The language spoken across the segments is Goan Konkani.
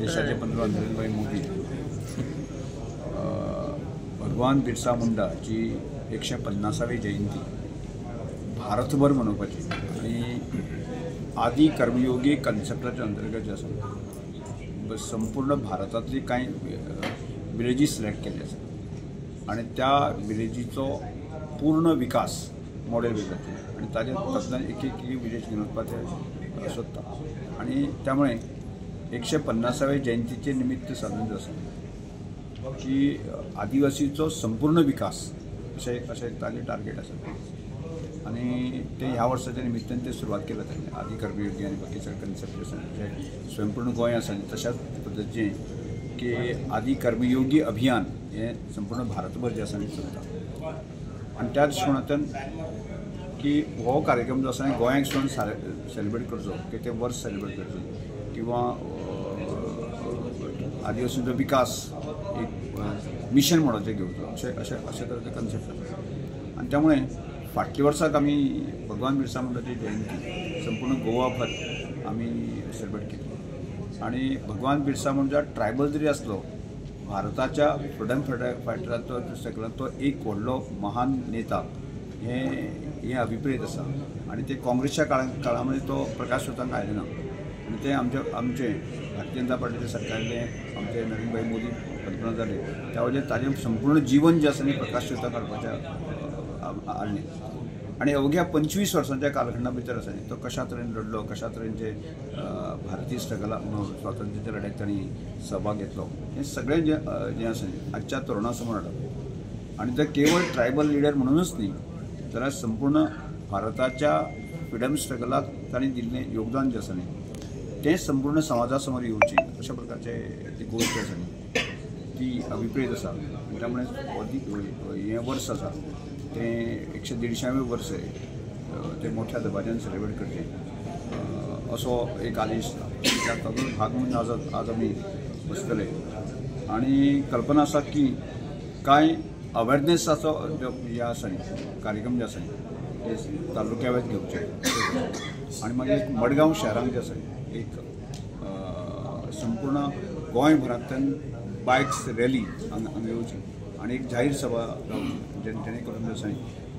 देशाचे पंतप्रधान नरेंद्रभाई मोदी भगवान बिरसा मुंडाची 150वी जयंती भारतभर मनोवपाची आनी आदी कर्मयोगी कन्सेप्टाच्या अंतर्गत जे आसा संपूर्ण भारतांतली कांय विलेजी सिलेक्ट केल्ले आसा आनी त्या विलेजीचो पूर्ण विकास मॉडेल जाता आनी ताजे तातूंतल्यान एक एक विलेज घेवन वचपाचें सोदता आनी त्यामुळे 150वे जयंतीचे निमित्त साधून जे आसा की आदिवासीचो संपूर्ण विकास अशें अशें ताजें टार्गेट आसा आनी ते ह्या वर्साच्या निमित्तान ते सुरवात केला तांणी आदी कर्मयोगी आनी बाकी सगळे कन्सेप्ट आसा जे स्वयंपूर्ण गोंय आसा आनी तशाच पद्दतीचें की आदी कर्मयोगी अभियान हें संपूर्ण भारतभर जें आसा तें चलता आनी त्या दृश्टिकोणांतल्यान की हो कार्यक्रम जो आसा गोंयांक सुद्दां सेलिब्रेट करचो की तें वर्स सेलिब्रेट करचें किंवा आदिवासींचो विकास एक मिशन म्हणून घेवचो अशें अशें अशे तरेचो कन्सेप्ट आसा आनी त्यामुळे फाटल्या वर्साक आमी भगवान बिरसा मुंडाची जयंती संपूर्ण गोवाभर आमी सेलिब्रेट केली आनी भगवान बिरसा मुंडा ट्रायबल जरी आसलो भारताच्या फ्रिडम फायटरांचो सगळ्यांत तो एक व्हडलो महान नेता हें हें अभिप्रेत आसा आनी ते काँग्रेसच्या काळा तो प्रकाश स्वताक आयले ना आनी ते आमचे आमचे भारतीय जनता पार्टीचे सरकारले आमचे नरेंद्रभाई मोदी पंतप्रधान जाले त्या वयल्यान ताजें संपूर्ण जीवन जें आसा न्ही प्रकाश स्वता काडपाचें हाडलें आनी अवघ्या 25 वर्सांच्या कालखंडा भितर आसा न्ही तो कशा तरेन लढलो, कशा तरेन जे भारतीय स्ट्रगला स्वातंत्र्याच्या लढ्याक तांणी सहभाग घेतलो हें सगळें जें जें आसा न्ही आजच्या तरुणा समोर हाडप आनी ते केवळ ट्रायबल लिडर म्हणूनच न्ही जाल्यार संपूर्ण भारताच्या फ्रिडम स्ट्रगलाक तांणी दिल्लें योगदान जें आसा न्ही तें संपूर्ण समाजा समोर येवचें अशा प्रकारचे ती गोश्ट आसा न्ही ती अभिप्रेत आसा. त्यामुळे हें वर्स आसा तें 150वें वर्स तें मोठ्या दबाज्यान सेलिब्रेट करचें असो एक आदेश तातूंत भाग म्हणून आज आज आमी बसतले आनी कल्पना आसा की कांय अवेरनेसाचो हे आसा न्ही कार्यक्रम जे आसा न्ही ते तालुक्या वयत घेवचे आनी मागीर एक मडगांव शहरांत जे आसा एक संपूर्ण गोंयभरांतल्यान बायक्स रॅली हांगा येवची आनी एक जाहीर सभा जावची जेणे करून जे आसा न्ही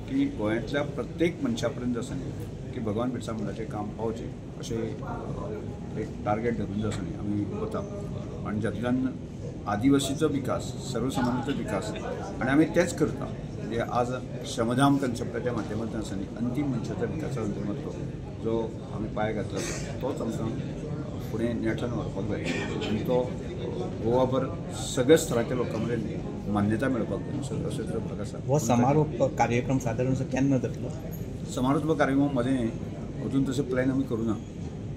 की गोंयांतल्या प्रत्येक मनशा पर्यंत आसा न्ही की भगवान बिरसा मुंडाचें काम पावचें अशें एक टार्गेट धरून जे आसा न्ही आमी वता आनी जातूंतल्यान आदिवासीचो विकास, सर्वसामान्याचो विकास आनी आमी तेच करता. म्हणजे आज श्रमधाम कन्सेप्टाच्या माध्यमांतल्यान आसा न्ही अंतीम मनशाच्या विकासा संदर्भातलो जो आमी पांय घातला आसा तोच आमकां फुडें नेटान व्हरपाक जाय आनी तो गोवाभर सगळ्या स्तराच्या लोकां मेरेन मान्यता मेळपाक जाय असो तो भाग आसा. हो समारोप कार्यक्रम सादारण केन्ना जातलो? समारोप कार्यक्रम मदें अजून तसो प्लॅन आमी करूं ना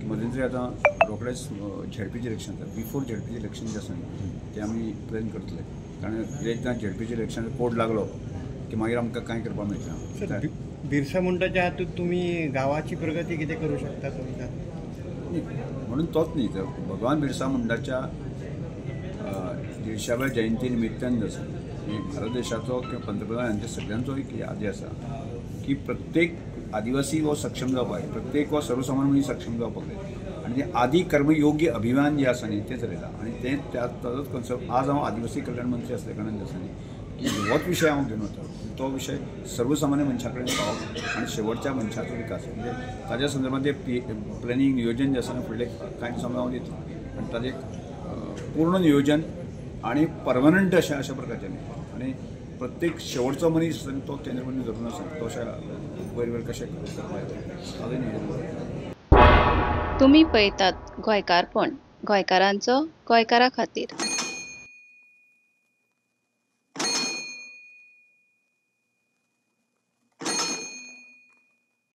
की मदें तरी आतां रोखडेंच झेडपीचें इलेक्शन जाता, बिफोर झेडपीचें इलेक्शन जें आसा न्ही तें आमी प्लॅन करतले कारण एकदां झेडपीचें इलेक्शन कोड लागलो की मागीर आमकां कांय करपाक मेळना. बिरसा मुंडाच्या हातूंत तुमी गांवाची प्रगती कितें करूं शकता तुमच्या? म्हणून तोच न्ही तर भगवान बिरसा मुंडाच्या 150व्या जयंती निमित्तान आसा की भारत देशाचो किंवा पंतप्रधान हांच्या सगळ्यांचो एक यादी आसा की प्रत्येक आदिवासी हो सक्षम जावपाक जाय, प्रत्येक हो सर्वसामान्य मनीस सक्षम जावपाक जाय आनी तें आदी कर्मयोगी अभियान जें आसा न्ही तें चलयलां आनी तें ताजोच कन्सेप्ट आज हांव आदिवासी कल्याण मंत्री आसल्या कारणान जें आसा न्ही की होच विशय हांव घेवन वता, तो विशय सर्वसामान्य मनशा कडेन पावप आनी शेवटच्या मनशाचो विकास म्हणजे ताज्या संदर्भात ते प्लॅनिंग नियोजन जें आसा न्ही फुडले कांय दिसां हांव दितलो आनी ताजें पूर्ण नियोजन आनी परमनंट अशें अशा प्रकारचें न्ही आनी प्रत्येक शेवटचो मनीस तो केंद्रबिंदू धरून आसा तो अशा वयर वयर कशें करपाक येता ताजें नियोजन. तुमी पळयतात गोंयकारपण, गोंयकारांचो गोंयकारा खातीर.